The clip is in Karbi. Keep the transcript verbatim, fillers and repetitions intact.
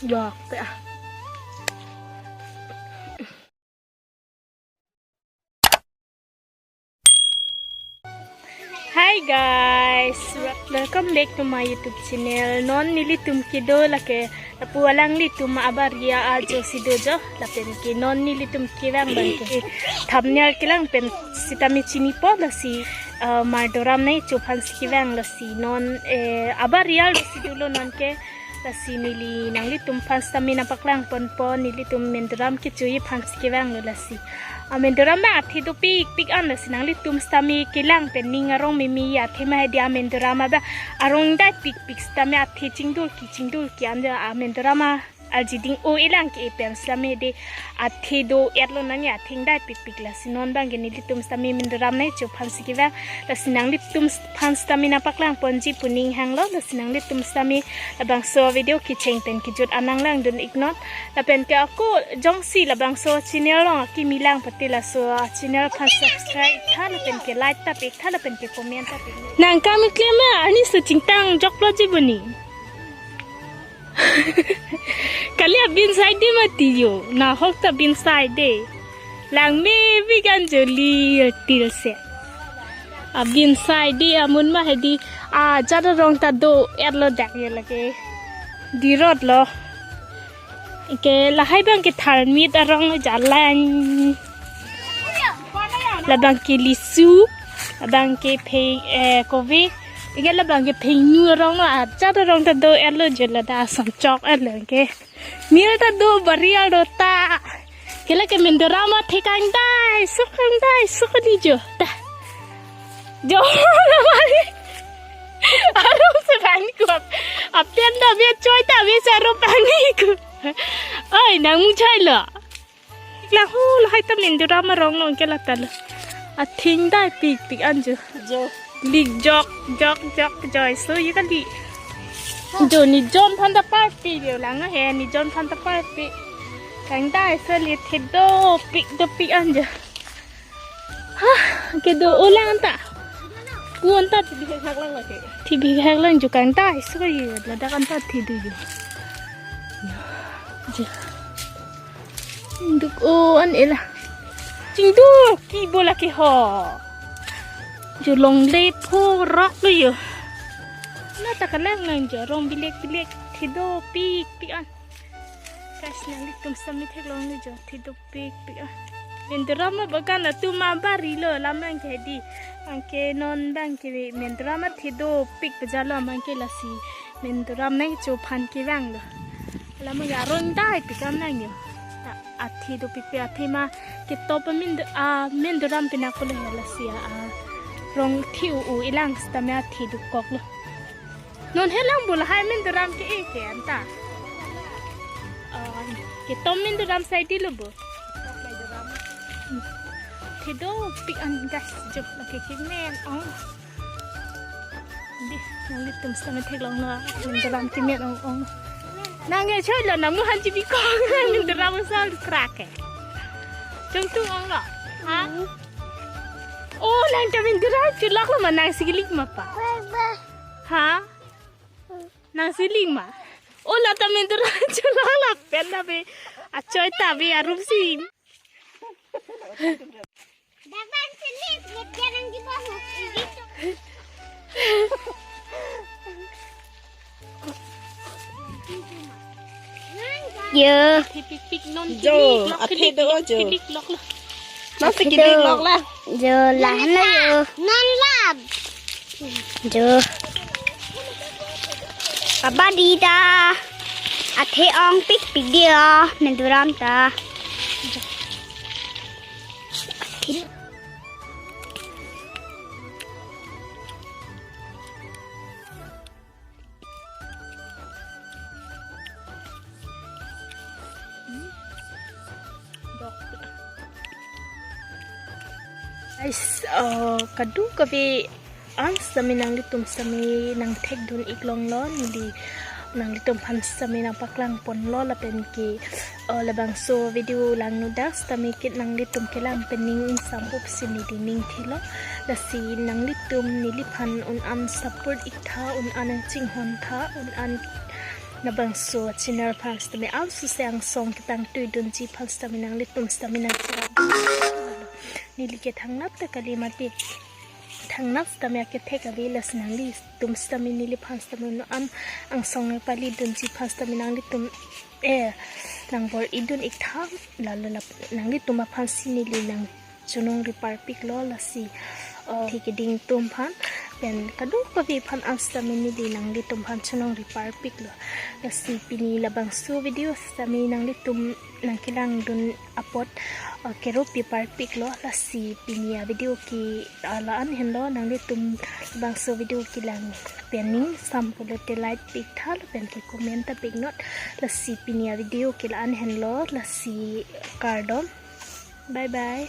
Wah, pe ah. Hi guys, welcome back to my YouTube channel. Non nelitum kedo lake lapu alanglitum abari ajo si dojo, lapen ke non nelitum kevang abang ke thumbnail kelang pen sitame chinipo, lasi, eh, Menduram nangchophan si kevang, lasi non, eh, abari arlo si dolo non ke. Lasi neli nanglitum aphan sitame nangpaklang ponpo, nelitum Menduram kechoji aphan si kevanglo lasi. A Menduram abang athe dopikpik an, lasi nanglitum sitame kelang pen ning arong mimi, athe ma hedi a Menduram abang arong ingdai pikpik sitame, athe chingdul ki chingdul ki an ja a Menduram arjiding o-e lang ke-e pen sitame hedi athe do-etlo nangji, athe ingdai pikpik, lasi non abang ke nelitum sitame Menduram nangchophan si kevang, lasi nanglitum aphan sitame nangpaklang ponji pu ning hanglo, lasi nanglitum sitame labangso video kecheng pen kejut an nanglangdun iknon, lapen ke ako jongsi labangso channel along akimi lang pute laso a channel aphan subscribe tha, lapen ke like ta pi tha, lapen ke comment ta pi. Nang kami klem ma, arni su chingtang joklo ji boni. Kali abin saide mati jo, nahok ta bin saide. Langmepik an jo li tilse. Abin saide amun ma hedi, a jat arong ta do-etlo dak ye lake. Dirotlo. Ke lahai abang ke tharmit arong jalan. Labang ke lisu, labang ke pheng, eh, kove, ike labang ke phengnu arong, a jat arong ta do-etlo jo, lada asam chok-etlo ke. Mir ta do bari arlo ta. Ke lake Menduram athe kangdai, sok kangdai, sok ni jo. Ta. Jo, lamari. Arum se bang kuap. Apen ta bi choi ta bi se arum bang ni ku. Oi, nang muchai lo. Lang ho, lahai ta Menduram arong long ke lata lo. Athe ingdai pikpik an jo. Jo. Lik jok, jok, jok, joi so ye kali. Jo ni jon aphan ta parpi jo lang he, ni jon aphan ta parpi. Kangdai so li athe dopik, dopik an jo. Ha, kedo-o lang ta. Kuon ta. Thibi hak lang lake. Thibi hak lang jo kangdai so ye, ladak an ta thidu jo. Jo. Duk-o an-e la. Chingduk ki bo lake ho. Jo longle phorok lo jo. Na ta kalang lang jo, rong bilek bilek, athe dopikpik an. Guys, nanglitum sitame theklonglo jo, athe dopikpik an. Menduram abagan atum abari lo, lam abang ke hedi. Anke non abang ke Menduram athe dopik pajalo, abang ke lasi Menduram nangchophan kevanglo. Lam abang arong ingdai pikam nang jo. Ta athe dopikpik, athe ma ketop a Mendu-, a Menduram pinak pulo ya lasi a, a rong thi u-u-e lang sitame athe dokoklo. Non he lang bo lahai Menduram ke-e ke an ta. Ah, ketom Menduram saide lo bo. Athe dopik an guys, jo lake kemen ong. Di, nanglitum sitame theklonglo, Menduram kemen ong ong. Nang e choi lo, nang muhan chibi kong, Menduram asal krak ke. Chungtung onglo. Ha? Oh, nang ta Menduram choloklo ma, nang si kilik ma pa. Ha? Nang si ling ma. Oh, la ta Menduram cholok lapen ta be. Achoi ta be arum si. Yo. Thipik pik non jo, thipik lok, athe thipik do lok, jo. Thipik lok lo. Nang si kilik lok la. Jo, lahan lo jo. Non lab. Jo. Papa di ta. Athe ongpikpik di o, Menduram ta. Guys, uh, kadokave an sitame nanglitum sitame nangthekdun iklonglo, neli nanglitum aphan sitame nangpaklang ponlo lapen ke, uh, labangso video langno dak sitame ke nanglitum kelang pen ning ingsam pup si neli ning thilo, lasi nanglitum neliphan un-an support iktha, un-an nangchinghon tha, un-an Labangso channel aphan sitame, angsose angsong ketang tuidunji aphan sitame nanglitum sitame nangcherap. Neli ke thangnat ta kali mati. Thangnat sitame akethek ave, lasi nanglitum sitame neliphan sitame no an angsong nangpalidunji aphan sitame nanglitum, eh, nangbor-idun ik tha, lalo lap nanglitum aphansi neli nangchonong riparpiklo, lasi, oh, thik keding atum aphan pen kadokave aphan an sitame neli nanglitum aphan chonong riparpiklo. Lasi pini labangso video sitame nanglitum nangkelangdun apot, uh, keropi parpiklo. Lasi pini avideo ke, uh, la-an henlo. Nanglitum labangso video kelang pen ning sam pulote like pik tha lapen ke comment ta pik not. Lasi pini avideo ke la-an henlo. Lasi kardom. Bye bye.